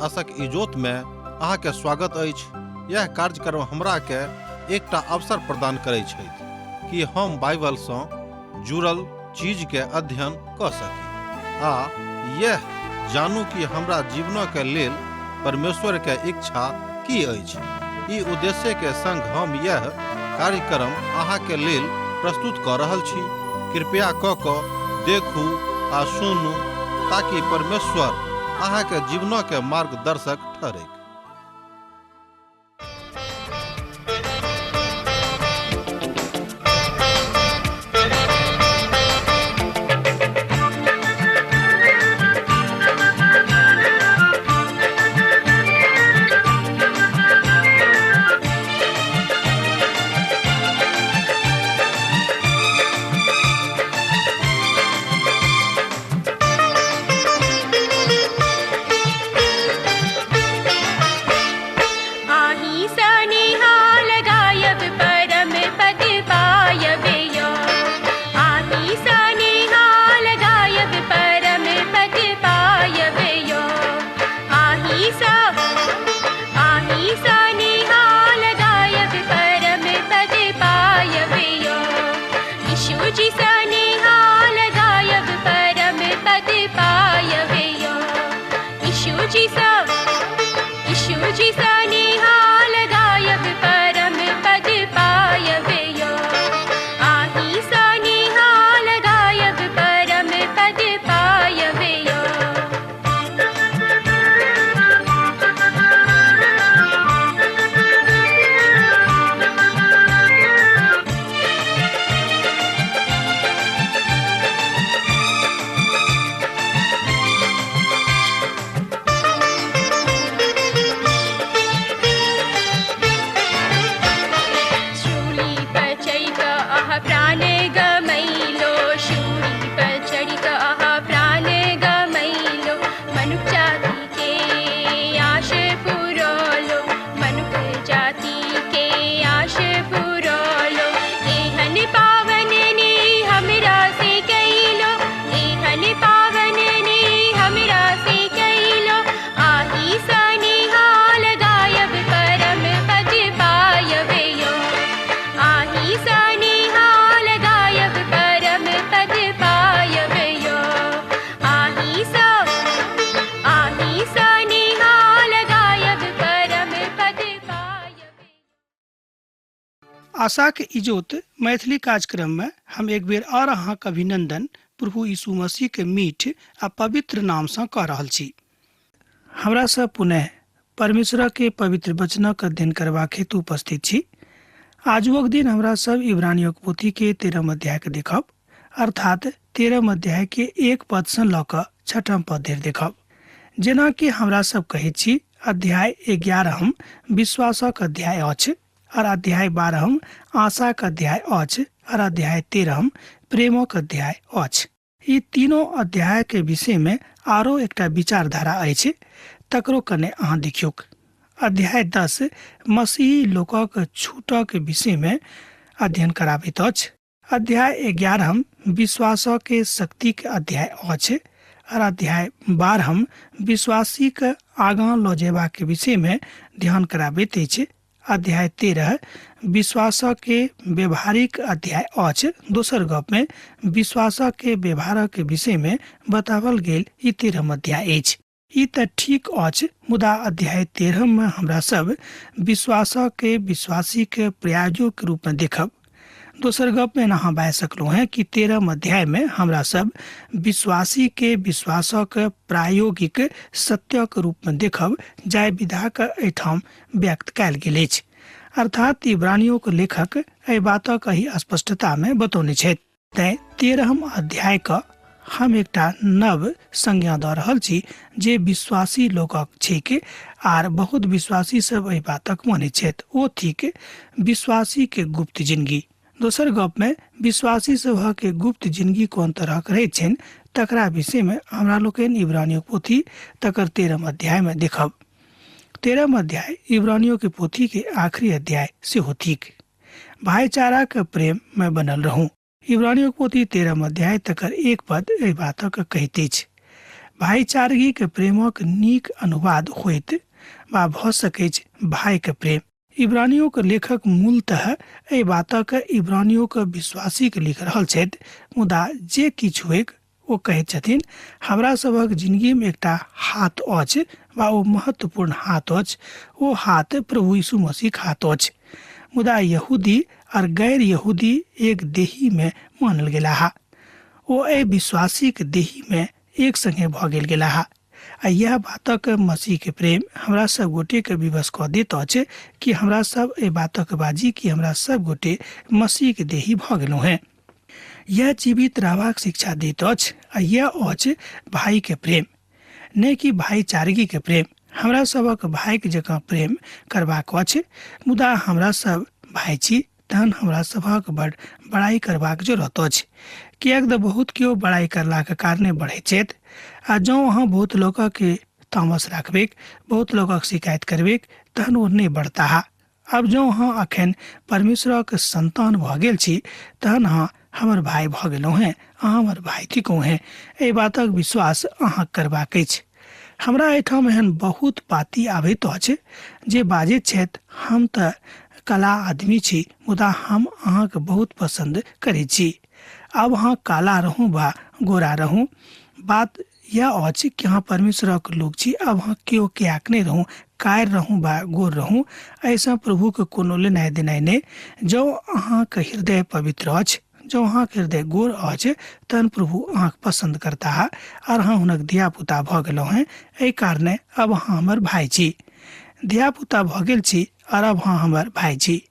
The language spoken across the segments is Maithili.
आशक इजोत में अहाँ के स्वागत अछि। यह कार्यक्रम हमरा के एकटा अवसर प्रदान करै छथि कि हम बाइबल सँ जुड़ल चीज के अध्ययन क सकी आ यह जानू कि हमरा जीवन के लेल परमेश्वर के इच्छा की अछि। ई उद्देश्य के संग हम यह कार्यक्रम अहाँ के लेल प्रस्तुत क रहल छी। कृपया क क देखू आ सुनू ताकि परमेश्वर अहाँ के जीवन के मार्गदर्शक ठहरैक। आही सनिहाल गायब परम पद पायब यो। आही सनिहाल गायब परम पद पायब यो। आही सा आही सनिहाल गायब परम पद पायब यो। यीशु जी सनिहाल गायब परम पद पायब यो। यीशु जी सा यीशु जी सनिहाल गायब परम पद पायब यो। आही सनिहाल गायब परम पद पायब यो। शूली पर चढ़ि कऽ अहाँ प्राण गमैलो। शूली पर चढ़ि कऽ अहाँ प्राण गमैलो। मनुख जाति के आश पुरौलो। मनुख जाति के आश पुरौलो। एहन पावन ने हमरा से कैलो। एहन पावन ने हमरा से कैलो। आही सनिहाल गायब परम पद पायब यो। आही सनिहाल गायब परम पद पायब यो। आही सा आही सनिहाल गायब परम पद पायब। आशाक इजोत मैथिली कार्यक्रम में हम एक बेर और अहाँक अभिनंदन प्रभु यीशु मसीह के मीठ आ पवित्र नाम सँ कऽ रहल छी। हमरा सब पुनः परमेश्वर के पवित्र वचनक अध्ययन करबाक हेतु उपस्थित छी। आजुक दिन हमरा सब इब्रानियों पोथी के 13 अध्याय के देखब, अर्थात 13 अध्याय के 1 पद सँ लऽ कऽ 6 पद धरि देखब। जेना कि हमरा सब कहैत छी, अध्याय 11 विश्वासक अध्याय अछि और अध्याय 12 आशाक अध्याय अछि और अध्याय 13 प्रेमक अध्याय अछि। ई तीनों अध्याय के विषय में आरो एकटा विचारधारा अछि, तकरो कने अहाँ देखियौक। अध्याय 10 मसीही लोकक छूटक विषय में अध्ययन कराबैत अछि। अध्याय 11 विश्वास के शक्ति के अध्याय अछि और अध्याय 12 विश्वासी के आगाँ लऽ जेबाक के विषय में ध्यान कराबैत अछि। अध्याय 13 विश्वास के व्यवहारिक अध्याय अछि। दोसर गप में विश्वास के व्यवहार के विषय में बतावल गेल ई 13 अध्याय अछि। ई तऽ ठीक अछि, मुदा अध्याय 13 में हमरा सब विश्वास के विश्वासी के प्रयाजो के रूप में देखब। दोसर गप में अहाँ बाजि सकलहुँ हैं कि 13 अध्याय में हमरा सब विश्वासी के विश्वास के प्रायोगिक सत्यक रूप में देखब, जाहि विधा के एहिठाम व्यक्त कयल गेल अछि। अर्थात इब्रानियों के लेखक एहि बातक एहि स्पष्टता में बतौने छथि। तैं 13 अध्याय के हम एकटा नव संज्ञा दऽ रहल छी जे विश्वासी लोकक छैक, आर बहुत विश्वासी सब एहि बातक मानैत छथि, ओ थिक विश्वासी के गुप्त जिंदगी। दोसर गप में विश्वासी सभक के गुप्त जिंदगी कोन तरहक रहैत छनि तकरा विषय में हमरा लोकनि इब्रानियों पोथी तकर 13 अध्याय में देखब। 13 अध्याय इब्रानियों के पोथी के आखिरी अध्याय सेहो थिक। भाईचारा के प्रेम में बनल रहू। इब्रानियों पोथी 13 अध्याय तकर 1 पद एहि बातक कहैत अछि। भाईचारगीक प्रेमक नीक अनुवाद होइत वा भऽ सकैछ भाईके प्रेम। इब्रानियों के लेखक मूलतः एहि बातक इब्रानियों के विश्वासी के लिख रहल छथि, मुदा जे किछु होइक ओ कहैत छथिन हमरा सभक जिंदगी में एकटा हाथ अछि वा ओ महत्वपूर्ण हाथ अछि, ओ हाथ प्रभु यीशु मसीह हाथ अछि। मुदा यहूदी और गैर यहूदी एक देही में मानल गेलाह। ओ एहि विश्वासीक देही में एक संगे भऽ गेल गेलाह। आ यह बातक मसीह के प्रेम हमरा सब गोटे के विवश कऽ दैत अछि कि हमरा सब एहि बातक बाजी कि हमरा सब गोटे मसीह के देही भऽ गेलहुँ हेँ। यह जीवित रहबाक शिक्षा दैत अछि आ यह अछि भाई के प्रेम, नहि कि भाईचारगी के प्रेम। हमरा सबक भाईक जकाँ प्रेम करबाक अछि, मुदा हमरा सब भाई छी तहन हमरा सभक बड़ बड़ाई करबाक जरूरत अछि, किएक तऽ बहुत केओ बड़ाई करलाक कारणे बढ़ैत छथि। आ जँ अहाँ बहुत लोकक तामस राखबैक, बहुत लोकक शिकायत करबैक, तहन ओ नहि बढ़ताह। आब जँ अहाँ अखन परमेश्वरक संतान भऽ गेल छी तहन अहाँ हमर भाय भऽ गेलहुँ हेँ, अहाँ हमर भाय थिकहुँ हेँ। एहि बातक विश्वास अहाँ करबाक अछि। हमरा एहिठाम एहन बहुत पाती आबैत अछि जे बाजैत छथि हम तऽ कला आदमी छी, मुदा हम अहाँके बहुत पसन्द करैत छी। आब अहाँ काला रहू वा गोरा रहू, बात यह अछि कि अहाँ परमेश्वरक लोक छी। आब अहाँ केओ किएक नहि रहू, कायर रहू वा गोर रहू, एहिसँ प्रभुके कोनो लेनाइ देनाइ नहि। जँ अहाँके हृदय पवित्र अछि, जँ अहाँके हृदय गोर अछि, तहन प्रभु अहाँके पसन्द करताह आर अहाँ हुनक धियापुता भऽ गेलहुँ हेँ। एहि कारणे अब अहाँ हमर भाय छी। धियापुता भऽ गेल छी आर अब अहाँ हमर भाय छी।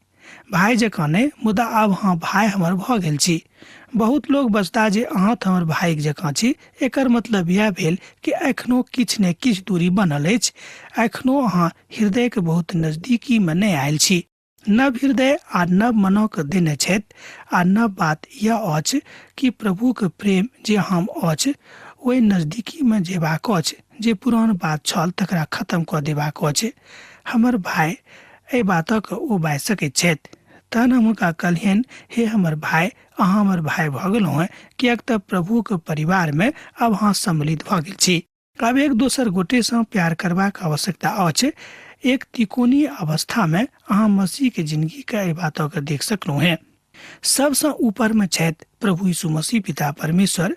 भाय जकाँ नहि, मुदा आब अहाँ भाय हमर भऽ गेल छी। बहुत लोक बजता जे अहाँ तऽ हमर भाइक जकाँ छी। एकर मतलब इएह भेल कि एखनो किछु ने किछु दूरी बनल अछि, एखनो अहाँ हृदयके बहुत नजदीकीमे नहि आयल छी। नव हृदय आ नव मनक देने छथि। आ नव बात यह अछि कि प्रभुके प्रेम जे हम अछि ओहि नजदीकीमे जेबाक अछि, जे पुरान बात छल तकरा खत्म कऽ देबाक अछि। हमर भाय एहि बातक ओ बाजि सकैत छथि। तहन हम हुनका कहलियनि, हे हमर भाय, अहाँ हमर भाय भऽ गेलहुँ हेँ, किएक तऽ प्रभुके परिवारमे आब अहाँ सम्मिलित भऽ गेल छी। आब एक दोसर गोटेसँ प्यार करबाक आवश्यकता अछि। एक त्रिकोणीय अवस्थामे अहाँ मसीहके जिंदगीके एहि बातके देख सकलहुँ हेँ। सबसँ ऊपरमे छथि प्रभु यीशु मसीह पिता परमेश्वर,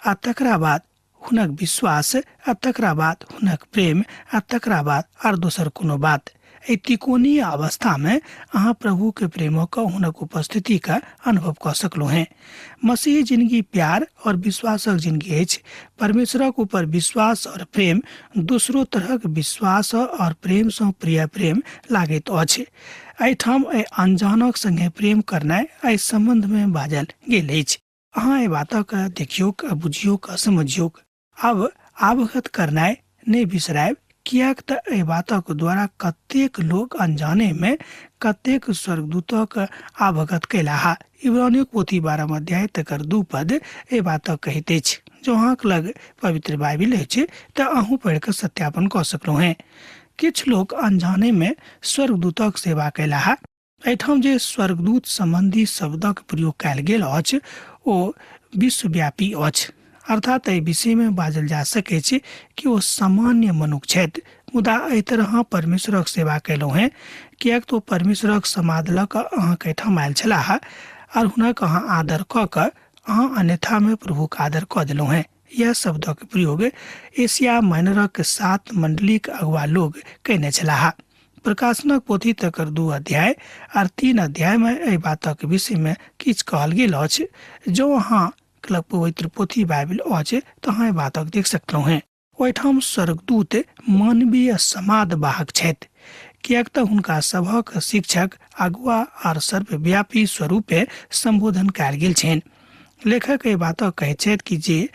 आ तकरा बाद हुनक विश्वास, आ तकरा बाद हुनक प्रेम, आ तकरा बाद आर दोसर कोनो बात। एहि त्रिकोणीय अवस्थामे अहाँ प्रभुके प्रेमक हुनक उपस्थितिके अनुभव कऽ सकलहुँ हेँ। मसीही जिंदगी प्यार और विश्वासक जिंदगी अछि। परमेश्वरक ऊपर विश्वास और प्रेम दोसरो तरहक विश्वास और प्रेमसँ प्रिय प्रेम लागैत अछि। एहिठाम एहि अनजानक संगे प्रेम करनाइ एहि सम्बन्धमे बाजल गेल अछि। अहाँ एहि बातक देखियौक, बुझियौक, समझियौक। आब आवगत करनाइ नहि बिसरायब, किएक तऽ एहि बातक द्वारा कतेक लोक अनजाने मे कतेक स्वर्गदूतक आवगत कयलाह। इब्रानियोक पोथी 12 अध्याय तकर 2 पद एहि बातक कहैत अछि। जँ अहाँक लग पवित्र बाइबिल अछि तऽ अहूँ पढ़ि कऽ सत्यापन कऽ सकलहुँ हेँ। किछु लोक अनजाने मे स्वर्गदूतक सेवा कयलाह। एहिठाम जे स्वर्गदूत सम्बन्धी शब्दक प्रयोग कयल गेल अछि ओ विश्वव्यापी अछि, अर्थात एहि विषयमे बाजल जा सकैछ कि ओ सामान्य मनुख छथि, मुदा एहि तरह परमेश्वरक सेवा कयलहुँ हेँ, किएक तऽ ओ परमेश्वरक समाद लऽ कऽ अहाँके एहिठाम आयल छलाह आर हुनक अहाँ आदर कऽ कऽ अहाँ अन्यथामे प्रभुक आदर कऽ देलहुँ हेँ। यह शब्दक प्रयोग एशिया माइनरक 7 मंडलीक अगुआ लोग कयने छलाह। प्रकाशनक पोथी तकर 2 अध्याय आर 3 अध्याय में एहि बातक विषय में किछु कहल गेल अछि। जँ अहाँ क्लब पवित्र पोथी बाइबिल अछि तऽ अहाँ एहि बातक देख सकलहुँ हेँ। ओहिठाम स्वर्गदूत मानवीय समाद वाहक छथि, किएक तऽ हुनका सभक शिक्षक अगुआ आर सर्वव्यापी स्वरूपे सम्बोधन कयल गेल छनि। लेखक एहि बातक कहैत छथि कि जे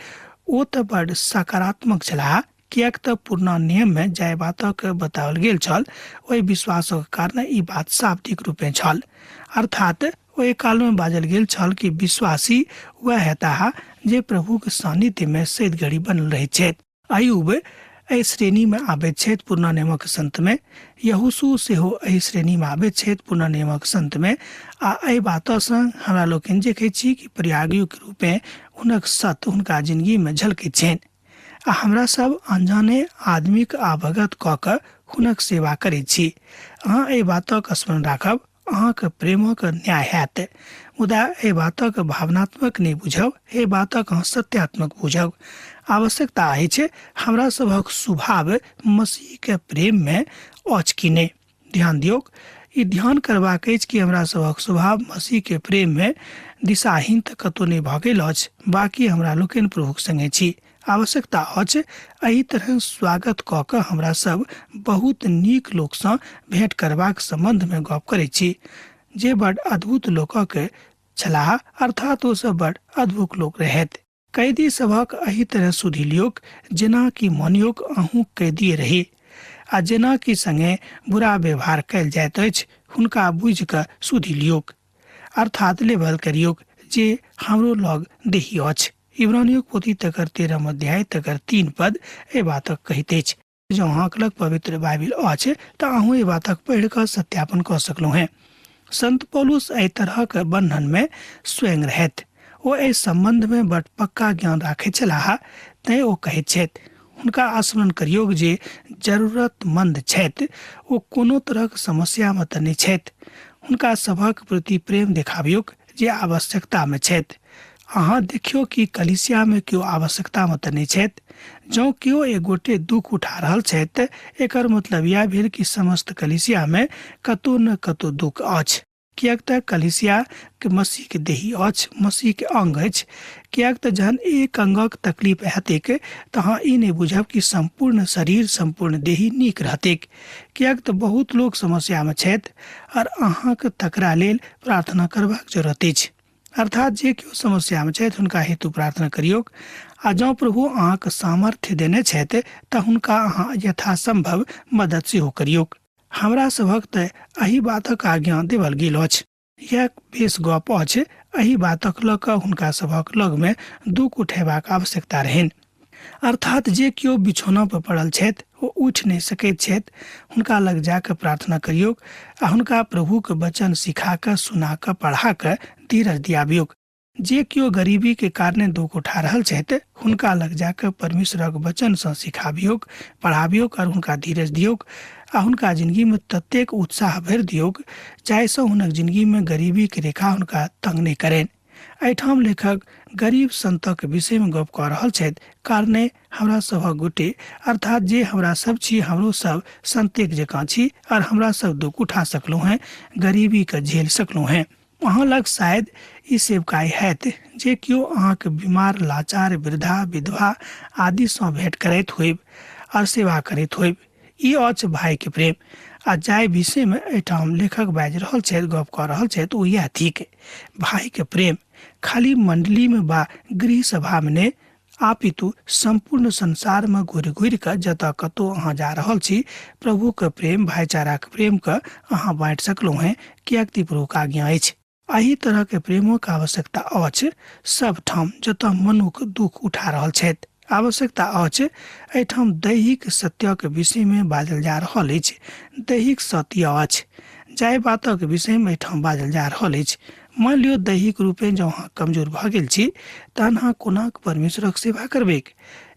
ओ तऽ बड सकारात्मक छलाह, किएक तऽ पुरना नियममे जाहि बातक बताओल गेल छल ओहि विश्वासक कारण ई बात शाब्दिक रूपे छल। अर्थात ओहि कालमे बाजल गेल छल कि विश्वासी वएह हेताह जे प्रभुक सान्निध्यमे सैद घड़ी बनल रहैत छथि। अयुब एहि श्रेणीमे आबैत छथि पुरना नियमक संतमे। यहोशू सेहो एहि श्रेणीमे आबैत छथि पुरना नियमक संतमे। आ एहि बातसँ हमरा लोकनि देखैत छी कि प्रयागिक रूपे हुनक सत्य हुनका जिंदगीमे झलकैत छनि। आ हमरा सब अनजाने आदमीक आवगत कऽ कऽ हुनक सेवा करैत छी। अहाँ एहि बातक स्मरण राखब, अहाँके प्रेमक न्याय हैत, मुदा एहि बातक भावनात्मक नहि बुझब, एहि बातक अहाँ सत्यात्मक बुझब। आवश्यकता अछि हमरा सभक स्वभाव मसीहके प्रेममे अछि कि नहि। ध्यान दियौक, ई ध्यान करबाक अछि कि हमरा सभक स्वभाव मसीहके प्रेममे दिशाहीन तऽ कतहु नहि भऽ गेल अछि, बाँकी हमरा लोकनि प्रभुक संगे छी। आवश्यकता अछि एहि तरह स्वागत कऽ कऽ हमरा सब बहुत नीक लोकसँ भेंट करबाक सम्बन्धमे गप करैत छी जे बड अद्भुत लोकक छलाह, अर्थात ओ सब बड अद्भुत लोक रहथि। कैदी सभक एहि तरह सुधि लियौक जेना कि मानियौक अहूँ कैदिये रही, आ जेना कि संगे बुरा व्यवहार कयल जाइत अछि हुनका बुझि कऽ सुधि लियौक, अर्थात लेबल करियौक जे हमरो लग देही अछि। इब्रानियोक पोथी तकर 13 अध्याय तकर 3 पद एहि बातक कहैत अछि। जँ अहाँक लग पवित्र बाइबिल अछि तऽ अहूँ एहि बातक पढ़ि कऽ सत्यापन कऽ सकलहुँ हेँ। संत पौलुस एहि तरहक बन्धनमे स्वयं रहथि। ओ एहि सम्बन्धमे बड पक्का ज्ञान राखैत छलाह, तैँ ओ कहैत छथि। हुनका स्मरण करियौक जे जरूरतमंद छथि ओ कोनो तरहक समस्यामे तऽ नहि छथि। हुनका सभक प्रति प्रेम देखाबियौक जे आवश्यकतामे छथि। अहाँ देखियौ कि कलीसियामे केओ आवश्यकतामे तऽ नहि छथि। जँ केओ एक गोटे दुख उठा रहल छथि एकर मतलब इएह भेल कि समस्त कलीसियामे कतौ न कतौ दुख अछि, किएक तऽ कलीसिया के मसीह के देही अछि, मसीह के अंग अछि। किएक तऽ जहन एक अंगक तकलीफ हेतैक तऽ अहाँ ई नहि बुझब कि सम्पूर्ण शरीर सम्पूर्ण देही नीक रहतैक, किएक तऽ बहुत लोक समस्यामे छथि आओर अहाँके तकरा लेल प्रार्थना करबाक जरूरत अछि। अर्थात जे केओ समस्यामे छथि हुनका हेतु प्रार्थना करियौक, आ जँ प्रभु अहाँके सामर्थ्य देने छथि तऽ हुनका अहाँ यथासंभव मदद सेहो करियौक। हमरा सभक तऽ एहि बातक आज्ञा देवल गेल अछि। इएह बेस गप अछि। एहि बातक लऽ कऽ हुनका सभक लगमे दुख उठेबाक आवश्यकता रहनि। अर्थात जे केओ बिछौना पर पड़ल छथि ओ उठि नहि सकैत छथि, हुनका लग जा कऽ प्रार्थना करियौक आ हुनका प्रभुक वचन सिखा कऽ सुना कऽ पढ़ा कऽ धीरज दियाबियौक। जे केओ गरीबी के कारणे दुख उठा रहल छथि हुनका लग जा कऽ परमेश्वरक वचनसँ सिखाबियौक, पढ़ाबियौक आओर हुनका धीरज दियौक आ हुनका जिंदगीमे ततेक उत्साह भरि दियौक जाहिसँ हुनक जिंदगीमे गरीबीके रेखा हुनका तंग नहि करनि। एहिठाम लेखक गरीब संतक विषयमे गप कऽ रहल छथि, कारणे हमरा सभक गोटे अर्थात जे हमरा सब छी हमरो सब संतेक जकाँ छी और हमरा सब दुख उठा सकलहुँ हेँ, गरीबीके झेल सकलहुँ हेँ। अहाँ लग शायद ई सेवकाई हैत जे केओ अहाँके बीमार, लाचार, वृद्धा, विधवा आदिसँ भेंट करैत होइब और सेवा करैत होइब। ई अछि भाइके प्रेम। आ जाहि विषयमे एहिठाम लेखक बाजि रहल छथि, गप कऽ रहल छथि, ओ इएह थिक भाइके प्रेम। खाली मण्डलीमे वा गृह सभामे नहि, अपितु सम्पूर्ण संसारमे घुरि घुरि कऽ जतऽ कतौ अहाँ जा रहल छी प्रभुके प्रेम, भाइचाराके प्रेमके अहाँ बाँटि सकलहुँ हेँ, किएक तऽ प्रभुके आज्ञा अछि। एहि तरहके प्रेमक आवश्यकता अछि सबठाम जतऽ मनुख दुख उठा रहल छथि। आवश्यकता अछि एहिठाम दैहिक सत्यक विषयमे बाजल जा रहल अछि। दैहिक सत्य अछि जाहि बातक विषयमे एहिठाम बाजल जा रहल अछि। मानि लियौ दैहिक रूपे जँ अहाँ कमजोर भऽ गेल छी तहन अहाँ कोना परमेश्वरक सेवा करबैक।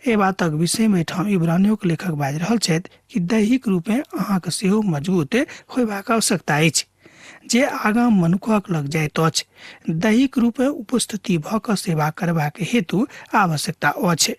एहि बातक विषयमे एहिठाम इब्रानियोक लेखक बाजि रहल छथि कि दैहिक रूपे अहाँके सेहो मजबूत होयबाक आवश्यकता अछि जे आगाँ मनुखक लग जाइत अछि। दैहिक रूपे उपस्थिति भऽ कऽ सेवा करबाक हेतु आवश्यकता अछि।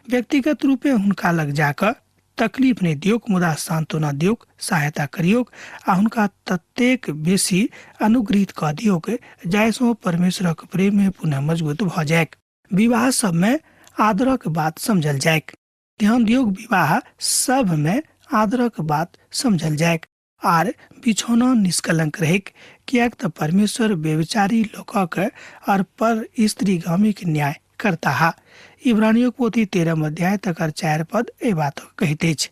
व्यक्तिगत रूपे हुनका लग जाकऽ तकलीफ नहि दियौक, मुदा सांत्वना दियौक, सहायता करियौक आ हुनका ततेक बेसी अनुग्रहित कऽ दियौक जाहिसँ परमेश्वरक प्रेममे पुनः मजबूत भऽ जाइक। विवाह सबमे आदरक बात समझल जाइक। ध्यान दियौक, विवाह सबमे आदरक बात समझल जाइक आर बिछौना निष्कलंक रहैक, किएक तऽ परमेश्वर व्यभिचारी लोकक और पर स्त्रीगामीक न्याय करताह। इब्रानियोक पोथी 13 अध्याय तकर 4 पद एहि बातक कहैत अछि।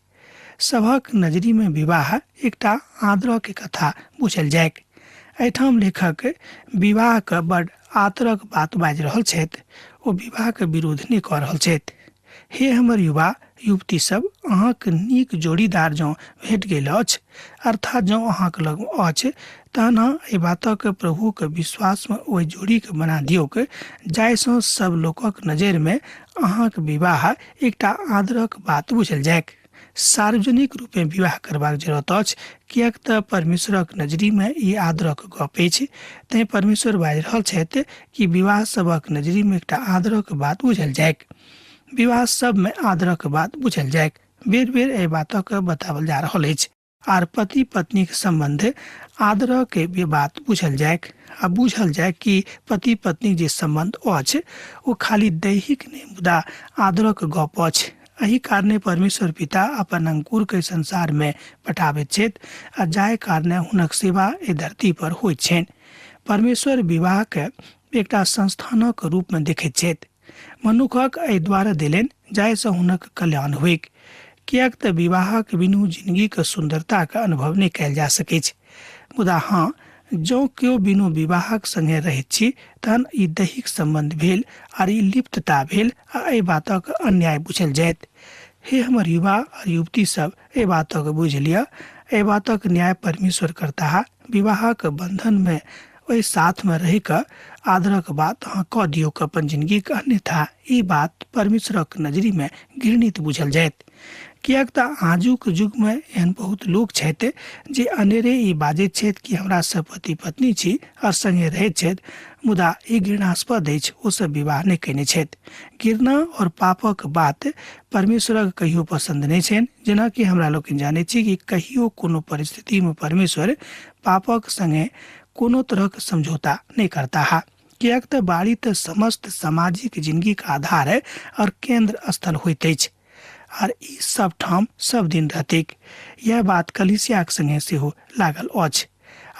सभक नजरिमे विवाह एकटा आदरक कथा बुझल जाइक। एहिठाम लेखक विवाहके बड आदरक बात बाजि रहल छथि, ओ विवाहके विरोध नहि कऽ रहल छथि। हे हमर युवा युवती सब, अहाँके नीक जोड़ीदार जँ भेट गेल अछि, अर्थात जँ अहाँके लग अछि, तहन अहाँ एहि बातक प्रभुके विश्वासमे ओहि जोड़ीके बना दियौक जाहिसँ सब लोकक नजरिमे अहाँके विवाह एकटा आदरक बात बुझल जायक। सार्वजनिक रूपे विवाह करबाक जरूरत अछि, किएक तऽ परमेश्वरक नजरीमे ई आदरक गप अछि। तैँ परमेश्वर बाजि रहल छथि कि विवाह सबक नजरीमे एकटा आदरक बात बुझल जायक। विवाह सबमे आदरक बात बुझल जायक। बेर बेर एहि बातक बताओल जा रहल अछि। आर पति पत्नीक सम्बन्ध आदरक बात बुझल जायक आ बुझल जाय कि पति पत्नी जे सम्बन्ध अछि ओ खाली दैहिक नहि मुदा आदरक गप अछि। एहि कारणे परमेश्वर पिता अपन अंकुर के संसार में पठाबैत छथि आ जाहि कारणे हुनक सेवा एहि धरती पर होइत छनि। परमेश्वर विवाह के एकटा संस्थानक रूप में देखैत छथि। मनुखक एहि द्वारा देलनि जाहिसँ हुनक कल्याण होइक, किएक तऽ विवाहक बिनु जिंदगीक सुन्दरताके अनुभव नहि कयल जा सकैछ। मुदा हँ, जँ केओ बिनु विवाहक संगे रहैत छी तहन ई दैहिक सम्बन्ध भेल आर ई लिप्तता भेल आ एहि बातक अन्याय बुझल जायत। हे हमर युवा और युवती सब, एहि बातक बुझि लिअ, एहि बातक न्याय परमेश्वर करताह। विवाहक बंधन में ओहि साथमे रहि कऽ आदरक बात अहाँ कऽ दियौक अपन जिंदगीके, अन्यथा ई बात परमेश्वरक नजरीमे घृणित बुझल जायत। किएक तऽ आजुक युगमे एहन बहुत लोक छथि जे अनेरे ई बाजैत छथि कि हमरा सब पति पत्नी छी और संगे रहैत छथि, मुदा ई घृणास्पद अछि, ओ सब विवाह नहि कयने छथि। घृणा और पापक बात परमेश्वरक कहियो पसंद नहि छनि। जेनाकि हमरा लोकनि जानैत छी कि कहियो कोनो परिस्थितिमे परमेश्वर पापक संगे कोनो तरहक समझौता नहि करताह, किएक तऽ बाड़ी तऽ समस्त सामाजिक जिंदगीक आधार और केंद्र स्थल होइत अछि आर ई सब ठाम सब दिन रहतैक। यह बात कलीसियाक संगे सेहो लागल अछि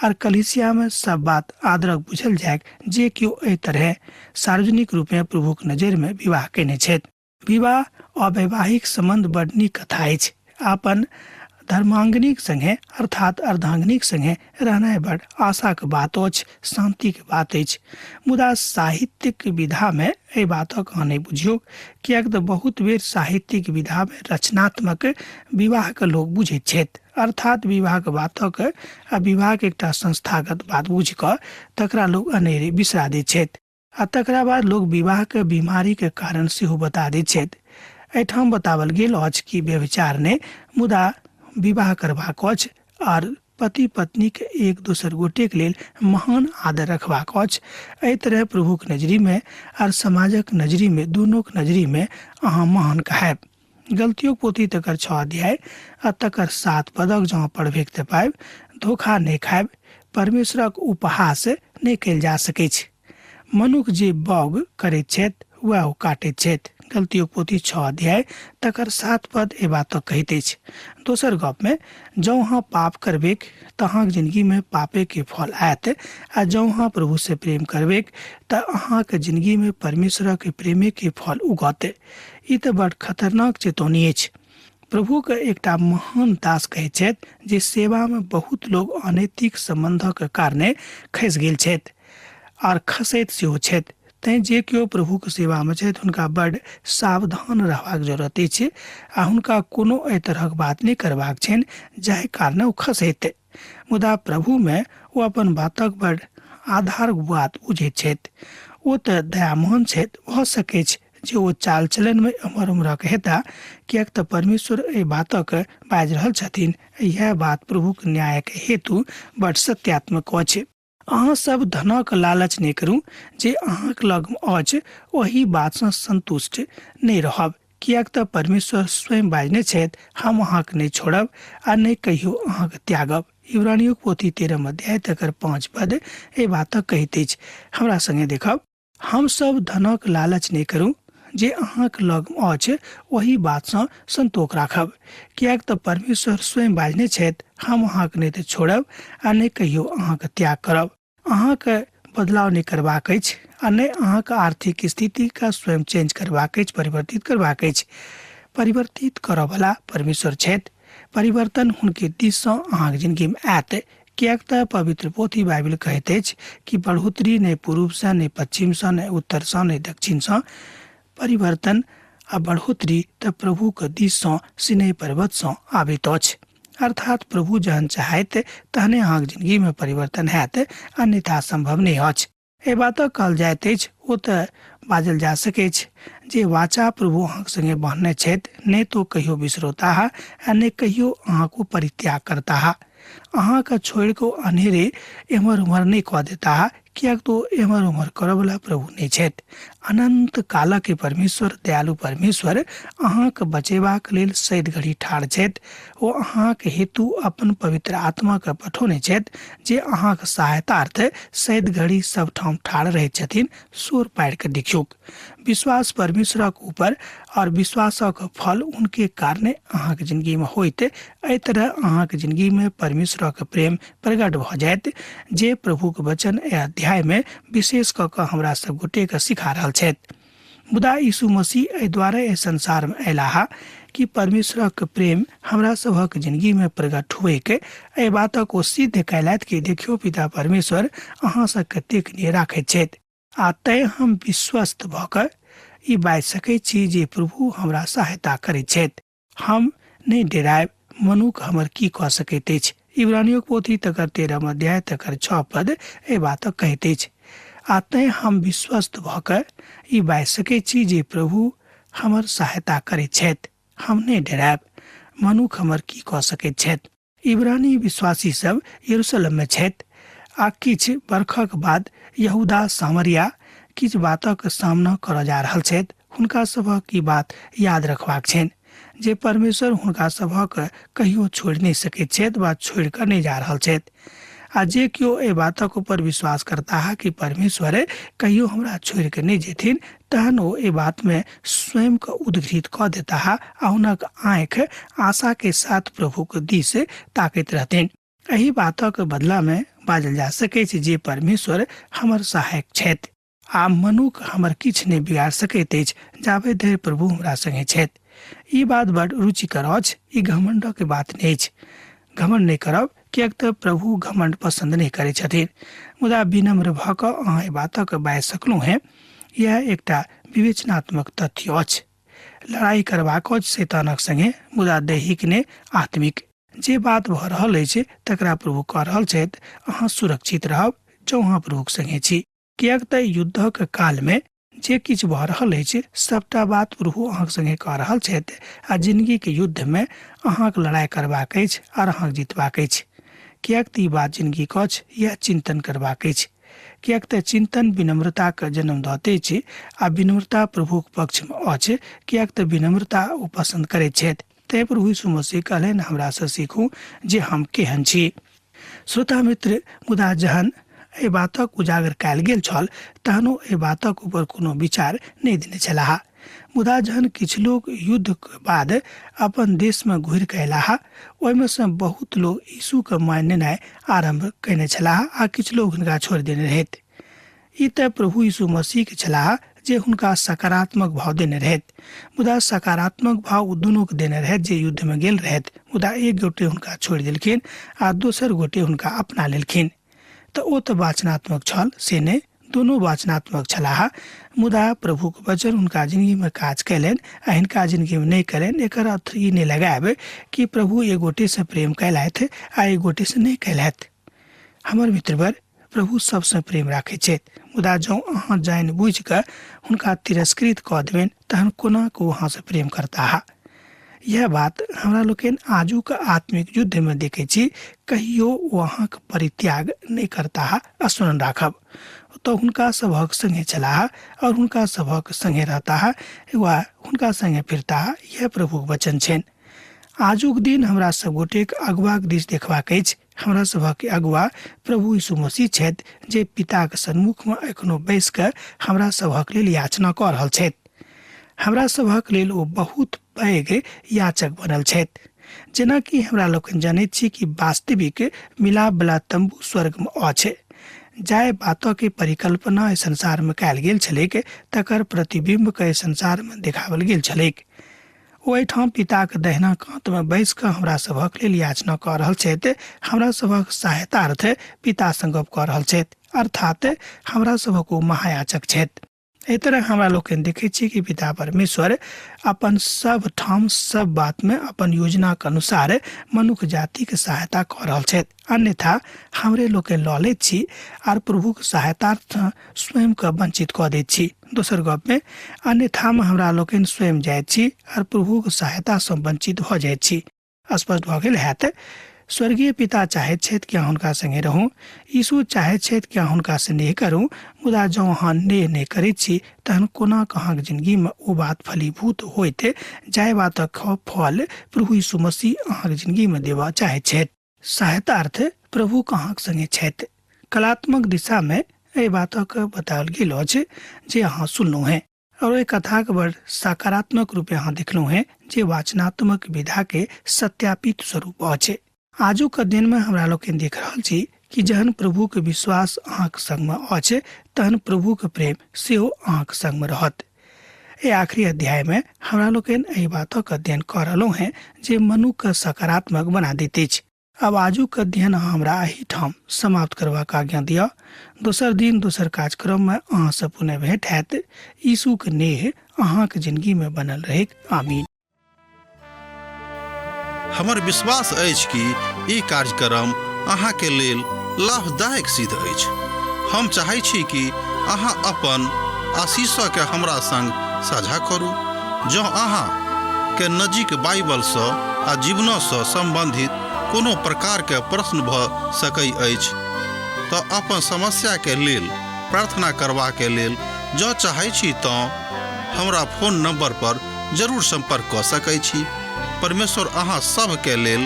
आर कलीसियामे सब बात आदरक बुझल जाय जे केओ एहि तरह सार्वजनिक रूपे प्रभुक नजरिमे विवाह कयने छथि। विवाह अवैवाहिक संबंध बड नीक कथा अछि। अपन धर्मांगनीक संगे अर्थात अर्धांगनीक संगे रहनाइ बड आशाक बात अछि, शान्तिक बात अछि। मुदा साहित्यिक विधामे एहि बातक अहाँ नहि बुझियौ, किएक तऽ बहुत बेर साहित्यिक विधामे रचनात्मक विवाहके लोक बुझैत छथि, अर्थात विवाहक बातक आ विवाहक एकटा संस्थागत बात बुझि कऽ तकरा लोक अनेरे बिसरा दैत छथि आ तकरा बाद लोक विवाहके बीमारीके कारण सेहो बता दैत छथि। एहिठाम बताओल गेल अछि कि व्यभिचार नहि मुदा विवाह करबाक अछि आर पति पत्नीके एक दोसर गोटेके लेल महान आदर रखबाक अछि। एहि तरह प्रभुक नजरीमे आर समाजक नजरीमे दुनूक नजरीमे अहाँ महान कहायब। गलतियोक पोथी तकर 6 अध्याय आ तकर 7 पदक जँ पढ़बेक तऽ पाबि, धोखा नहि खायब, परमेश्वरक उपहास नहि कयल जा सकैछ। मनुख जे बाउग करैत छथि वएह ओ काटैत छथि। गलतियोक पोथी 6 अध्याय तकर 7 पद एहि बातक कहैत अछि। दोसर गपमे जँ अहाँ पाप करबेक तऽ अहाँके जिंदगीमे पापेके फल आयत आ जँ अहाँ प्रभुसँ प्रेम करबेक तऽ अहाँके जिंदगीमे परमेश्वरक प्रेमेके फल उगत। ई तऽ बड़ खतरनाक चेतौनी अछि। प्रभुके एकटा महान दास कहैत छथि जे सेवामे बहुत लोग अनैतिक सम्बन्धक कारणे खसि गेल छथि आर खसैत सेहो छथि। तैँ जे केओ प्रभुके सेवामे छथि हुनका बड सावधान रहबाक जरूरत अछि आ हुनका कोनो एहि तरहक बात नहि करबाक छनि जाहि कारणे ओ खसैत। मुदा प्रभुमे ओ अपन बातक बड आधार बात बुझैत छथि। ओ तऽ दयामोहन छथि, भऽ सकैछ जे ओ चाल चलनमे एम्हर उम्हरक हेता, किएक तऽ परमेश्वर एहि बातक बाजि रहल छथिन। इएह बात प्रभुक न्यायक हेतु बड सत्यात्मक अछि। अहाँ सब धनक लालच नहि करू, जे अहाँक लग अछि ओहि बातसँ संतुष्ट नहि रहब, किएक तऽ परमेश्वर स्वयं बाजने छथि, हम अहाँके नहि छोड़ब आ नहि कहियो अहाँके त्यागब। इब्रानियोक पोथी 13 अध्याय तकर 5 पद एहि बातक कहैत अछि। हमरा संगे देखब, हम सब धनक लालच नहि करू, जे अहाँक लग अछि ओहि बातसँ संतोष राखब, किएक तऽ परमेश्वर स्वयं बाजने छथि, हम अहाँके नहि तऽ छोड़ब आ नहि कहियो अहाँके त्याग करब। अहाँके बदलाव नहि करबाक अछि आ नहि अहाँके आर्थिक स्थितिके स्वयं चेंज करबाक अछि, परिवर्तित करबाक अछि। परिवर्तित करऽवला परमेश्वर छथि। परिवर्तन हुनके दिससँ अहाँके जिंदगीमे आयत, किएक तऽ पवित्र पोथी बाइबिल कहैत अछि कि बढ़ोतरी नहि पूर्वसँ, नहि पश्चिमसँ, नहि उत्तरसँ, नहि दक्षिणसँ, परिवर्तन आ बढ़ोतरी तऽ प्रभुके दिससँ सिनै पर्वतसँ आबैत अछि। अर्थात प्रभु जहन चाहैत तहने अहाँके जिंदगीमे परिवर्तन हैत, अन्यथा संभव नहि अछि। एहि बातक कहल जाइत अछि, ओ तऽ बाजल जा सकैछ जे वाचा प्रभु अहाँके संगे बान्हने छथि, नहि तो कहियो बिसरौताह आ नहि कहियो अहाँको परित्याग करताह। अहाँके छोड़ि कऽ अन्हेरे एम्हर उम्हर नहि कऽ देताह, किएक तऽ ओ एम्हर उम्हर करऽवला प्रभु नहि छथि। अनन्त कालक परमेश्वर, दयालु परमेश्वर अहाँके बचेबाक लेल सैद घड़ी ठाढ़ छथि। ओ अहाँके हेतु अपन पवित्र आत्माके पठौने छथि जे अहाँके सहायतार्थ सैद घड़ी सबठाम ठाढ़ रहैत छथिन। सोर पारि कऽ देखियौक। विश्वास परमेश्वरक ऊपर और विश्वासक फल उनके कारणे अहाँके जिंदगीमे होइत। एहि तरह अहाँके जिंदगीमे परमेश्वरक प्रेम प्रकट भऽ जायत, जे प्रभुक वचन एहि अध्यायमे विशेष कऽ कऽ हमरा सब गोटेके सिखा रहल छथि। मुदा यीशु मसीह एहि दुआरे एहि संसारमे अयलाह कि परमेश्वरक प्रेम हमरा सभक जिंदगीमे प्रकट हुएके। एहि बातक ओ सिद्ध कयलथि कि देखियौ पिता परमेश्वर अहाँसँ कतेक नेह राखैत छथि। आ तैं हम विश्वस्त भऽ कऽ ई बाजि सकैत छी जे प्रभु हमरा सहायता करैत छथि, हम नहि डेरायब, मनुख हमर की कऽ सकैत अछि। इब्रानियोक पोथी तकर 13 अध्याय तकर 6 पद एहि बातक कहैत अछि। आ तैं हम विश्वस्त भऽ कऽ ई बाजि सकैत छी जे प्रभु हमर सहायता करैत छथि, हम नहि डेरायब, मनुख हमर की कऽ सकैत छथि। इब्रानी विश्वासी सब यरूशलेम में छथि आ किछु बरखक बाद यहूदा सामरिया किछु बातक सामना करऽ जा रहल छथि। हुनका सभक ई बात याद रखबाक छनि जे परमेश्वर हुनका सभक कहियो छोड़ि नहि सकैत छथि वा छोड़ि कऽ नहि जा रहल छथि। आ जे केओ एहि बातक ऊपर विश्वास करताह कि परमेश्वर कहियो हमरा छोड़ि कऽ नहि जेथिन, तहन ओ एहि बातमे स्वयंके उद्घृत कऽ देताह आ हुनक आँखि आशा के साथ प्रभुक दिस ताकैत रहथिन। एहि बातक बदलामे बाजल जा सकैछ जे परमेश्वर हमर सहायक छथि आ मनुख हमर किछु नहि बिगाड़ सकैत अछि जाबे धरि प्रभु हमरा संगे छथि। ई बात बड़ रुचिकर अछि, ई घमंडक बात नहि अछि। घमंड नहि करब, किएक तऽ प्रभु घमंड पसंद नहि करै छथिन। मुदा विनम्र भऽ कऽ अहाँ एहि बातक बाजि सकलहुँ हेँ, इएह एकटा विवेचनात्मक तथ्य अछि। लड़ाइ करबाक अछि शैतानक संगे, मुदा दैहिक नहि, आत्मिक। जे बात भऽ रहल अछि तकरा प्रभु कऽ रहल छथि। अहाँ सुरक्षित रहब जँ अहाँ प्रभुक संगे छी, किएक तऽ युद्धक कालमे जे किछु भऽ रहल अछि सबटा बात प्रभु अहाँक संगे कऽ रहल छथि आ जिनगीके युद्धमे अहाँक लड़ाइ करबाक अछि आर अहाँक जीतबाक अछि। किएक तऽ ई बात जिनगीके अछि, इएह चिन्तन करबाक अछि। किएक तऽ चिन्तन विनम्रताके जन्म दऽ दैत अछि आ विनम्रता प्रभुक पक्षमे अछि, किएक तऽ विनम्रता ओ पसन्द करैत छथि। तैँ प्रभु यीशु मसीह कहलनि, हमरासँ सीखू जे हम केहन छी। श्रोता मित्र, मुदा जहन एहि बातक उजागर कयल गेल छल तहन ओ एहि बातक ऊपर कोनो विचार नहि देने छलाह। मुदा जहन किछु लोक युद्धक बाद अपन देशमे घुरि कऽ अयलाह, ओहिमे सँ बहुत लोक यीशुके मानि लेनाइ आरम्भ कयने छलाह आ किछु लोक हुनका छोड़ि देने रहथि। ई तऽ प्रभु यीशु मसीहके छलाह जे हुनका सकारात्मक भाव देने रहथि। मुदा सकारात्मक भाव ओ दुनूके देने रहथि जे युद्धमे गेल रहथि, मुदा एक गोटे हुनका छोड़ि देलखिन आ दोसर गोटे हुनका अपना लेलखिन। तऽ ओ तऽ वाचनात्मक छल से नहि, दुनू वाचनात्मक छलाह। मुदा प्रभुक वचन हुनका जिंदगीमे काज कयलनि आ हिनका जिंदगीमे नहि कयलनि। एकर अर्थ ई नहि लगायब कि प्रभु एक गोटेसँ प्रेम कयलथि आ एक गोटेसँ नहि कयलथि। हमर मित्रवर, प्रभु सबसँ प्रेम राखै छथि, मुदा जँ अहाँ जानि बुझि कऽ हुनका तिरस्कृत कऽ देबनि तहन कोना कऽ ओ अहाँसँ प्रेम करताह। यह बात हमरा लोकनि आजुक आत्मिक युद्धमे देखै छी। कहियो ओ अहाँक परित्याग नहि करताह, स्मरण राखब। तऽ हुनका सभक संगे छलाह और हुनका सभक संगे रहताह वा हुनका संगे फिरताह, यह प्रभुक वचन छनि। आजुक दिन हमरा सब गोटेक अगुआक दिस देखबाक अछि। हमरा सभक अगुआ प्रभु यीशु मसीह छथि जे पिताक सन्मुखमे एखनो बैस कऽ हमरा सभक लेल याचना कऽ रहल छथि। हमरा सभक लेल ओ बहुत पैघ याचक बनल छथि। जेनाकि हमरा लोकनि जनैत छी कि वास्तविक मिलापवला तम्बू स्वर्गमे अछि। जाहि बातके परिकल्पना एहि संसारमे कयल गेल छलैक तकर प्रतिबिम्बके एहि संसारमे देखाओल गेल छलैक। ओ एहिठाम पिताक दहिना कातमे बैस कऽ हमरा सभक लेल याचना कऽ रहल छथि, हमरा सभक सहायतार्थ पिता सँ गप कऽ रहल छथि, अर्थात हमरा सभक ओ महायाचक छथि। एहि तरह हमरा लोकनि देखै छी कि पिता परमेश्वर अपन सब ठाम सब बातमे अपन योजनाक अनुसार मनुख जातिके सहायता कऽ रहल छथि। अन्यथा हमरे लोकनि लऽ लैत छी आर प्रभुक सहायतार्थ स्वयंके वंचित कऽ दैत छी। दोसर गपमे अन्यथामे हमरा लोकनि स्वयं जाइत छी आर प्रभुक सहायतासँ वंचित भऽ जाइत छी। स्पष्ट भऽ गेल हैत। स्वर्गीय पिता चाहैत छथि कि अहाँ हुनका संगे रहू, यीशु चाहैत छथि कि अहाँ हुनका स्नेह करू, मुदा जँ अहाँ नेह नहि करैत छी तहन कोना कऽ अहाँक जिनगीमे ओ बात फलीभूत होइत जाहि बातक फल प्रभु यीशु मसीह अहाँक जिनगीमे देबऽ चाहैत छथि। सहायतार्थ प्रभु अहाँक संगे छथि। कलात्मक दिशामे एहि बातक बताओल गेल अछि जे अहाँ सुनलहुँ हेँ और एहि कथाक बड़ सकारात्मक रूपे अहाँ देखलहुँ हेँ जे वाचनात्मक विधा के सत्यापित स्वरूप अछि। आजुक अध्ययनमे हमरा लोकनि देख रहल छी कि जहन प्रभुक विश्वास अहाँक संगमे अछि तहन प्रभुक प्रेम सेहो अहाँक संगमे रहत। एहि आखिरी अध्यायमे हमरा लोकनि एहि बातक अध्ययन कऽ रहलहुँ हेँ जे मनुखके सकारात्मक बना दैत अछि। आब आजुक अध्ययन अहाँ हमरा एहिठाम समाप्त करबाक आज्ञा दिअ। दोसर दिन दोसर कार्यक्रममे अहाँसँ पुनः भेंट हैत। यीशुक नेह अहाँक जिनगीमे बनल रहैक। आमीन। हमर विश्वास अछि कि ई कार्यक्रम अहाँके लेल लाभदायक सिद्ध अछि। हम चाहै छी कि अहाँ अपन आशीषके हमरा संग साझा करू। जँ अहाँ के नजीक बाइबलसँ आ जीवनसँ सम्बन्धित कोनो प्रकारके प्रश्न भऽ सकै अछि तऽ अपन समस्याके लेल प्रार्थना करबाके लेल जँ चाहै छी तँ हमरा फोन नंबर पर जरूर संपर्क कऽ सकै छी। परमेश्वर अहाँ सभके लेल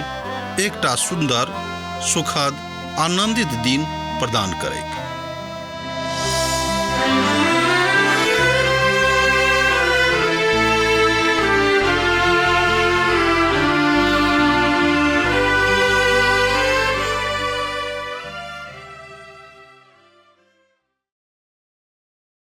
एकटा सुन्दर, सुखद, आनंदित दिन प्रदान करैक।